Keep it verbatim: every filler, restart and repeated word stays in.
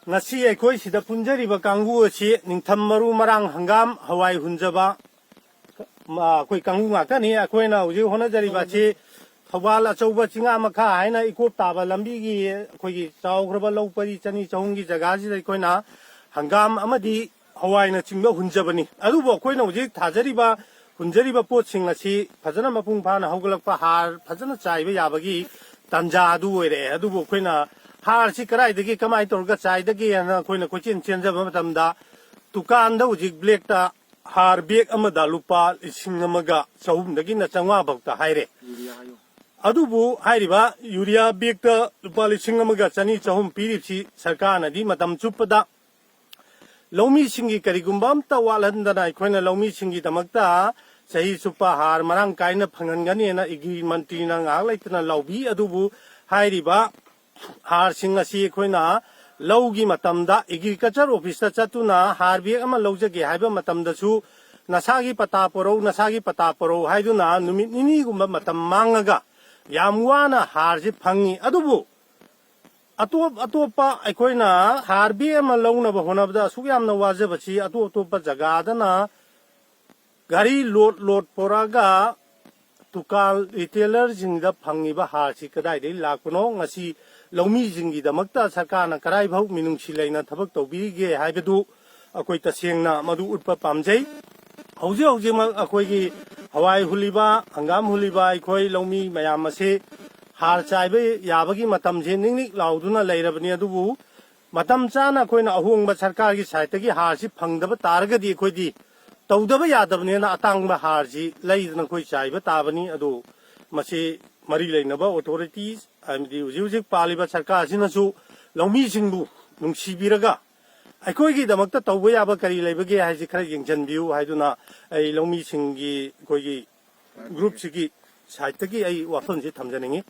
ꯉꯁꯤ ꯑꯩꯈꯣꯏ ꯁꯤꯗ ꯄꯨꯟꯖꯔꯤꯕ ꯀꯥꯡꯕꯨ ꯑꯁꯤ ꯅꯤꯡꯊꯝ ꯃꯔꯨ ꯃꯔꯥꯡ, ꯍꯪꯒꯥꯝ, ꯍꯋꯥꯏ ꯍꯨꯟꯖꯕ, ꯃ-, ꯑꯩꯈꯣꯏ ꯀꯥꯡꯕꯨ ꯉꯥꯛꯇꯅꯤ꯫ ꯑꯩꯈꯣꯏꯅ ꯍꯧꯖꯤꯛ ꯍꯣꯠꯅꯖꯔꯤꯕ ꯑꯁꯤ ꯊꯧꯕꯥꯜ ꯑꯆꯧꯕ ꯆꯤꯡꯉꯥ ꯃꯈꯥ ꯍꯥꯏꯅ ꯏꯀꯣꯞ ꯇꯥꯕ ꯂꯝꯕꯤꯒꯤ ꯑꯩꯈꯣꯏꯒꯤ ꯆꯥꯎꯈ꯭ꯔꯕ ꯂꯧ ꯄꯔꯤ ꯆꯅꯤ ꯆꯍꯨꯝꯒꯤ ꯖꯒꯥꯁꯤꯗ ꯑꯩꯈꯣꯏꯅ ꯍꯪꯒꯥꯝ ꯑꯃꯗꯤ ꯍꯋꯥꯏꯅꯆꯤꯡꯕ ꯍꯨꯟꯖꯕꯅꯤ꯫ ꯑꯗꯨꯕꯨ ꯑꯩꯈꯣꯏꯅ ꯍꯧꯖꯤꯛ ꯊꯥꯖꯔꯤꯕ, ꯍꯨꯟꯖꯔꯤꯕ ꯄꯣꯠꯁꯤꯡ ꯑꯁꯤ ꯐꯖꯅ ꯃꯄꯨꯡ ꯐꯥꯅ ꯍꯧꯒꯠꯂꯛꯄ, ꯍꯥꯔ ꯐꯖꯅ ꯆꯥꯏꯕ ꯌꯥꯕꯒꯤ ꯇꯥꯟꯖꯥ ꯑꯗꯨ ꯑꯣꯏꯔꯛꯑꯦ꯫ ꯑꯗꯨꯕꯨ ꯑꯩꯈꯣꯏꯅ ꯍꯥꯔꯁꯤ ꯀꯗꯥꯏꯗꯒꯤ ꯀꯃꯥꯏꯅ ꯇꯧꯔꯒ ꯆꯥꯏꯗꯒꯦꯅ ꯑꯩꯈꯣꯏꯅ ꯀꯣꯏꯆꯦꯟ ꯆꯦꯟꯖꯕ ꯃꯇꯝꯗ, ꯗꯨꯀꯥꯟꯗ ꯍꯧꯖꯤꯛ ꯕ꯭ꯂꯦꯛꯇ ꯍꯥꯔ ꯕꯦꯒ ꯑꯃꯗ ꯂꯨꯄꯥ ꯂꯤꯁꯤꯡ ꯑꯃꯒ ꯆꯍꯨꯝꯗꯒꯤꯅ ꯆꯥꯝꯃꯉꯥ ꯐꯥꯎꯇ ꯍꯥꯏꯔꯦ꯫ ꯑꯗꯨꯕꯨ ꯍꯥꯏꯔꯤꯕ ꯌꯨꯔꯤꯌꯥ ꯕꯦꯒꯇ ꯂꯨꯄꯥ ꯂꯤꯁꯤꯡ ꯑꯃꯒ ꯆꯅꯤ ꯆꯍꯨꯝ ꯄꯤꯔꯤꯕꯁꯤ ꯁꯔꯀꯥꯔꯅꯗꯤ ꯃꯇꯝ ꯆꯨꯞꯄꯗ ꯂꯧꯃꯤꯁꯤꯡꯒꯤ ꯀꯔꯤꯒꯨꯝꯕ ꯑꯝꯇ ꯋꯥꯠꯍꯟꯗꯅ ꯑꯩꯈꯣꯏꯅ ꯂꯧꯃꯤꯁꯤꯡꯒꯤꯗꯃꯛꯇ ꯆꯍꯤ ꯆꯨꯞꯄ ꯍꯥꯔ ꯃꯔꯥꯡ ꯀꯥꯏꯅ ꯐꯪꯍꯟꯒꯅꯤꯅ ꯑꯦꯒ꯭ꯔꯤ ꯃꯟꯇ꯭ꯔꯤꯅ ꯉꯥꯏꯍꯥꯛ ꯂꯩꯇꯅ ꯂꯥꯎꯕꯤ꯫ ꯑꯗꯨꯕꯨ ꯍꯥꯏꯔꯤꯕ ꯍꯥꯔꯁꯤꯡ ꯑꯁꯤ ꯑꯩꯈꯣꯏꯅ ꯂꯧꯒꯤ ꯃꯇꯝꯗ ꯑꯦꯒ꯭ꯔꯤꯀꯜꯆꯔ ꯑꯣꯐꯤꯁꯇ ꯆꯠꯇꯨꯅ ꯍꯥꯔ ꯕꯦꯒ ꯑꯃ ꯂꯧꯖꯒꯦ ꯍꯥꯏꯕ ꯃꯇꯝꯗꯁꯨ ꯅꯁꯥꯒꯤ ꯄꯇꯥ ꯄꯣꯔꯧ, ꯅꯁꯥꯒꯤ ꯄꯇꯥ ꯄꯣꯔꯧ ꯍꯥꯏꯗꯨꯅ ꯅꯨꯃꯤꯠ ꯅꯤꯅꯤꯒꯨꯝꯕ ꯃꯇꯝ ꯃꯥꯡꯉꯒ ꯌꯥꯝ ꯋꯥꯅ ꯍꯥꯔꯁꯤ ꯐꯪꯉꯤ꯫ ꯑꯗꯨꯕꯨ ꯑꯇꯣꯞ ꯑꯇꯣꯞꯄ ꯑꯩꯈꯣꯏꯅ ꯍꯥꯔ ꯕꯦꯒ ꯑꯃ ꯂꯧꯅꯕ ꯍꯣꯠꯅꯕꯗ ꯑꯁꯨꯛ ꯌꯥꯝꯅ ꯋꯥꯖꯕꯁꯤ ꯑꯇꯣꯞ ꯑꯇꯣꯞꯄ ꯖꯒꯥꯗꯅ ꯒꯥꯔꯤ ꯂꯣꯗ ꯂꯣꯗ ꯄꯣꯔꯛꯑꯒ ꯗꯨꯀꯥꯟ ꯔꯤꯇꯦꯂꯔꯁꯤꯡꯗ ꯐꯪꯉꯤꯕ ꯍꯥꯔꯁꯤ ꯀꯗꯥꯏꯗꯒꯤ ꯂꯥꯛꯄꯅꯣ? ꯉꯁꯤ ꯂꯧꯃꯤꯁꯤꯡꯒꯤꯗꯃꯛꯇ ꯁꯔꯀꯥꯔꯅ ꯀꯗꯥꯏꯐꯥꯎ ꯃꯤꯅꯨꯡꯁꯤ ꯂꯩꯅ ꯊꯕꯛ ꯇꯧꯕꯤꯔꯤꯒꯦ ꯍꯥꯏꯕꯗꯨ ꯑꯩꯈꯣꯏ ꯇꯁꯦꯡꯅ ꯃꯗꯨ ꯎꯠꯄ ꯄꯥꯝꯖꯩ꯫ ꯍꯧꯖꯤꯛ ꯍꯧꯖꯤꯛꯃꯛ ꯑꯩꯈꯣꯏꯒꯤ ꯍꯋꯥꯏ ꯍꯨꯜꯂꯤꯕ, ꯍꯪꯒꯥꯝ ꯍꯨꯜꯂꯤꯕ ꯑꯩꯈꯣꯏ ꯂꯧꯃꯤ ꯃꯌꯥꯝ ꯑꯁꯤ ꯍꯥꯔ ꯆꯥꯏꯕ ꯌꯥꯕꯒꯤ ꯃꯇꯝꯁꯦ ꯅꯤꯛ ꯅꯤꯛ ꯂꯥꯎꯗꯨꯅ ꯂꯩꯔꯕꯅꯤ꯫ ꯑꯗꯨꯕꯨ ꯃꯇꯝ ꯆꯥꯅ ꯑꯩꯈꯣꯏꯅ ꯑꯍꯣꯡꯕ ꯁꯔꯀꯥꯔꯒꯤ ꯁꯥꯏꯠꯇꯒꯤ ꯍꯥꯔꯁꯤ ꯐꯪꯗꯕ ꯇꯥꯔꯒꯗꯤ ꯑꯩꯈꯣꯏꯗꯤ ꯇꯧꯗꯕ ꯌꯥꯗꯕꯅꯤꯅ ꯑꯇꯥꯡꯕ ꯍꯥꯔꯁꯤ ꯂꯩꯗꯅ ꯑꯩꯈꯣꯏ ꯆꯥꯏꯕ ꯇꯥꯕꯅꯤ꯫ ꯑꯗꯨ ꯃꯁꯤ ꯃꯔꯤ ꯂꯩꯅꯕ ꯑꯣꯊꯣꯔꯤꯇꯤꯁ, ꯍꯥꯏꯕꯗꯤ ꯍꯧꯖꯤꯛ ꯍꯧꯖꯤꯛ ꯄꯥꯜꯂꯤꯕ ꯁꯔꯀꯥꯔꯁꯤꯅꯁꯨ ꯂꯧꯃꯤꯁꯤꯡꯕꯨ ꯅꯨꯡꯁꯤꯕꯤꯔꯒ ꯑꯩꯈꯣꯏꯒꯤꯗꯃꯛꯇ ꯇꯧꯕ ꯌꯥꯕ ꯀꯔꯤ ꯂꯩꯕꯒꯦ ꯍꯥꯏꯁꯤ ꯈꯔ ꯌꯦꯡꯁꯤꯟꯕꯤꯌꯨ ꯍꯥꯏꯗꯨꯅ ꯑꯩ ꯂꯧꯃꯤꯁꯤꯡꯒꯤ ꯑꯩꯈꯣꯏꯒꯤ ꯒ꯭ꯔꯨꯞꯁꯤꯒꯤ ꯁꯥꯏꯠꯇꯒꯤ ꯑꯩ ꯋꯥꯐꯝꯁꯤ ꯊꯝꯖꯅꯤꯡꯉꯤ꯫